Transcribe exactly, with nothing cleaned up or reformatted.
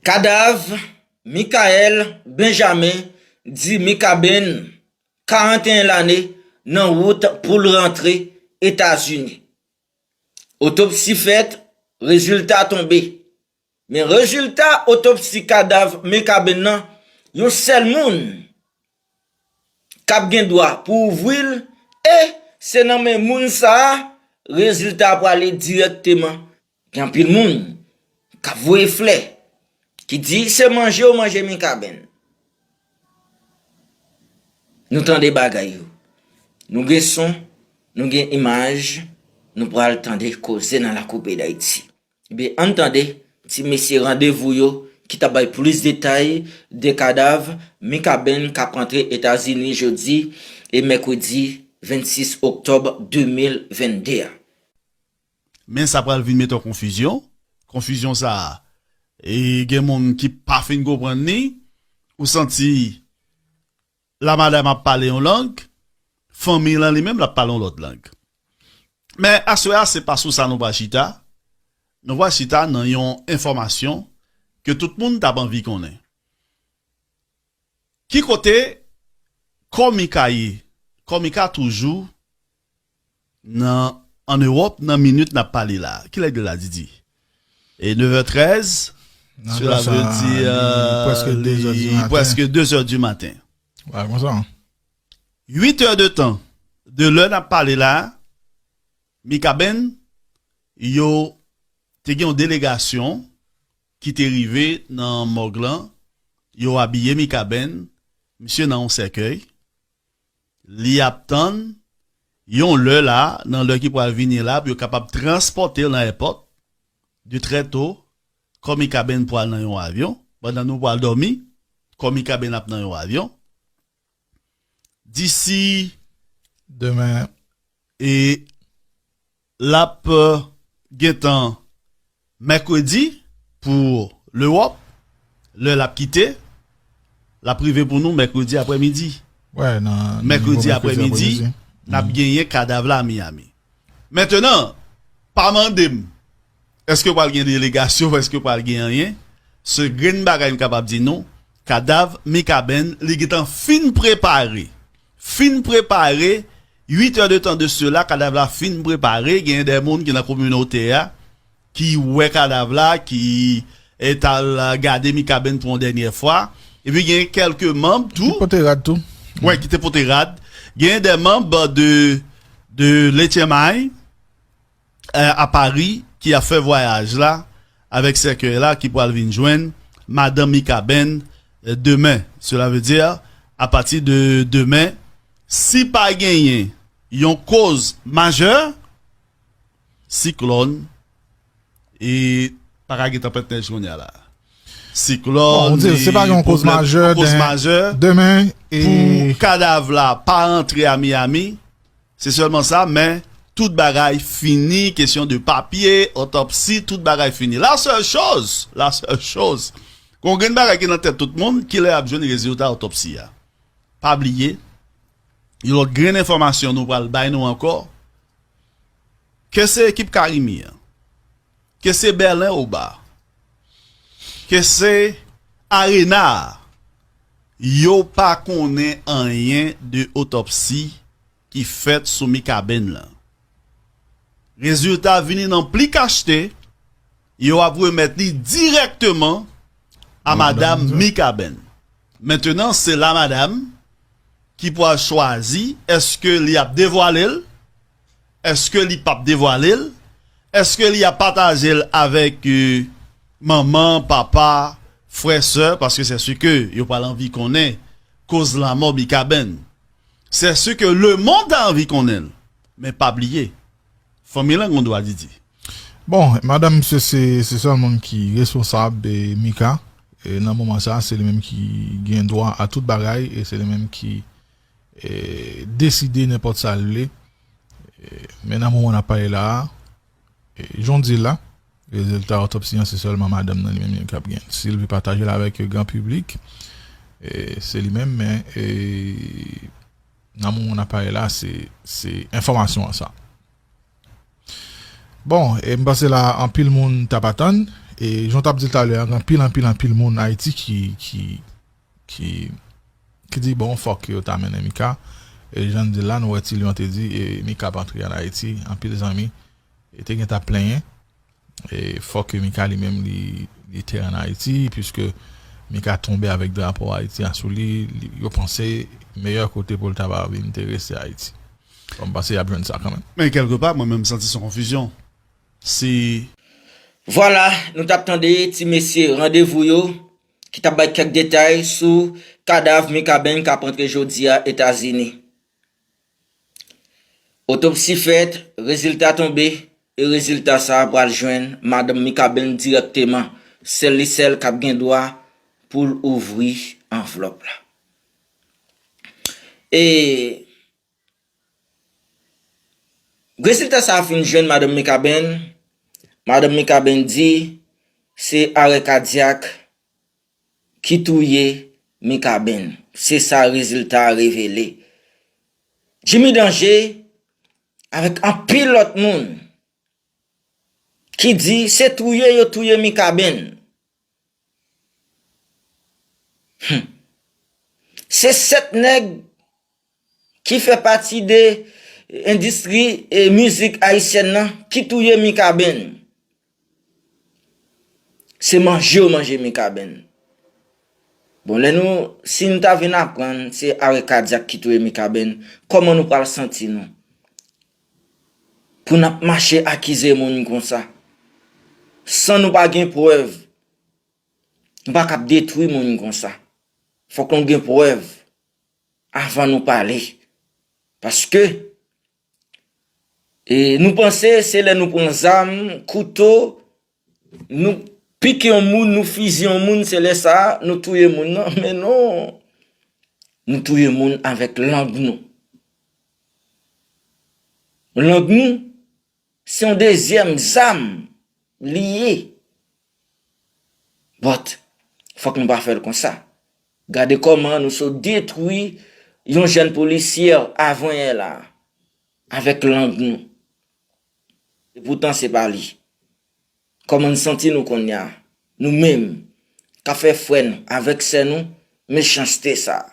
Kadav Michael Benjamin, di Mikaben, karannteyen lane, nan wout pou l rantre Etazini. Otopsi fèt, rezilta tonbe. Men rezilta otopsi kadav Mikaben nan, yon sèl moun k ap gen dwa pou ouvri l, e se nan men moun sa a rezilta a prale dirèkteman. Gen anpil moun k ap voye flè, ki di se manje yo manje Mikaben. Nou tande bagay yo. Nou gen son, nou gen imaj, nou pral tande koze nan lakou peyi Dayiti. Ebyen, ann tande ti mesye randevou yo ki t ap bay plis detay de kadav Mikaben k ap rantre Etazini jodi e mèkredi vennsis oktòb de mil vennde a. Men sa pral vin mete w konfizyon. Konfizyon sa a, e gen moun ki pa fin konprann li. Ou santi la madanm ap pale yon lang, fanmi lan li menm l ap pale yon lòt lang. Men aswè a, se pa sou sa nou pral chita. Nou pral chita nan yon enfòmasyon ke tout moun t ap anvi konnen. Ki kote Kòmika ye? Kòmika toujou nan an Ewòp nan minit n ap pale la. Kilè l ye la, Didi? E nèf è trèz, cela veut dire prèske de zè di maten. Prèske de zè di maten. Wè, konsa. Uit è de tan de lè n ap pale la, Mikaben, yo te gen yon delegasyon ki te rive nan mòg lan, yo abiye Mikaben, misye nan yon sèkèy, li ap tann yon lè la, nan lè ki pral vini la, pou yo kapab transpòte l nan èpòt, de trè to, kò Mikaben pral nan yon avyon, pandan nou pral dòmi, kò Mikaben ap nan yon avyon. Disi demen e l ap gentan mèkredi pou Lewòp, lè l ap kite, l ap rive pou nou mèkredi aprèmidi. Wè, nan Mèkredi aprèmidi, n ap genyen kadav la Miami. Mentenan, pa mande m èske pral gen delegasyon, èske pral gen anyen. Se grenn bagay m kapab di nou, kadav Mikaben, li gentan fin prepare. Fin prepare, uit è de tan de sela, kadav la fin prepare, genyen de moun ki nan kominote a, ki wè kadav la, ki e t al gade Mikaben pou yon dènyè fwa. Epi gen kèlke manm tou. Ki pote rad tou. Wè, ki te pote rad. Gen de manm de, de l'H M I a Pari ki ap fè vwayaj la avèk sèkèy la ki pral vin jwenn madanm Mikaben demen. Cela veut dire, à partir de demen, si pa genyen yon koz majè, siklòn e pa ka gen tanpèt nèj kounye a la. Siklòn, se pa gen yon koz majè demen pou kadav la pa antre a Miami. Se sèlman sa, men tout bagay fini, kesyon de papye, otopsi, tout bagay fini. La sèl choz, la sèl choz, gon grenn bagay ki nan tèt tout moun, kilè y ap jwenn rezilta otopsi a. Pa bliye, yon lòt grenn enfòmasyon nou pral bay nou ankò, ke se ekip Karimi an, ke se Bèlen Oba, ke se Arena a, yo pa konnen anyen de otopsi ki fèt sou Mikaben lan. Rezilta vini nan pli kachte, yo ap remèt li dirèkteman a madanm Mikaben. Mentenan, se la madanm ki pral chwazi èske li ap devwale l, èske li p ap devwale l, èske li ap pataje l avèk manman, papa, frè, sè, paske se si ke yo pral anvi konnen koz lanmò Mikaben. Se si ke lemonn ta anvi konnen l. Men pa bliye, fanmi lan gon dwa Didi. Bon, madanm misye se se sèl moun ki responsab Mika. Nan moman sa, se li menm ki gen dwa a tout bagay e se li menm ki deside nenpòt sa l vle. Men nan moman n ap pale la a, jan w di l la, rezilta otopsi an se sèlman madanm nan li menm k ap gen l. Si l vle pataje l avèk gran piblik, se li menm, men nan moman n ap pale la, se enfòmasyon an sa. Bon, e m panse la anpil moun t ap atann E jan w t ap di l talè a, gen anpil, anpil, anpil moun Ayiti ki, ki, ki, ki di, bon, fòk yo ta mennen Mika. E jan n di l la, nou wè Ti Lyon te di, e, Mika ap antre ann Ayiti. Anpil zanmi, e, te gen t ap plenyen. E fòk Mika li menm li, li te ann Ayiti, piske Mika tonbe avèk drapo Ayiti a sou li, li, yo panse meyè kote pou l ta va vin te rete Ayiti. Bon, m panse y ap jwenn sa kanmenm. Men kèlkepa, mwen menm m santi se yon konfizyon. Si Vwala, nou t ap tande ti mesye Randevou yo ki t ap bay kèk detay sou kadav Mikaben k ap antre jodi a Etazini. Otopsi fèt, rezilta tonbe, e rezilta sa a pral jwenn madanm Mikaben dirèkteman, sèl li sèl k ap gen dwa pou l ouvri anvlòp la. E rezilta sa a fin jwenn madanm Mikaben, madanm Mikaben di se arè kadyak ki touye Mikaben. Se sa rezilta a revele. Jimmy Danger avèk anpil lòt moun ki di se touye yo touye Mikaben. Hmm. Se sèt nèg ki fè pati de endistri e mizik ayisyèn nan ki touye Mikaben. Se manje yo manje Mikaben. Bon, lè nou, si nou ta vin aprann se arè kadyak ki touye Mikaben, kòman nou pral santi nou? Pou n ap mache akize moun konsa, san nou pa gen prèv. Nou pa kab detwi moun konsa. Fòk nou gen prèv avan nou pale. Paske, e, nou panse se lè nou pran zam, kouto, nou pike yon moun, nou fiziye yon moun, se lè sa a nou touye moun nan. Men non, nou touye moun avèk lang nou. Lang nou, se yon dezyèm zam li ye. But, fòk nou pa fè l konsa. Gade kòman nou sot detwi yon jèn polisyè avanyè la avèk lang nou. Epoutan se pa li. Kòman n santi nou kounye a? Nou menm, k ap fè frè n avèk sè nou, mechanste sa a.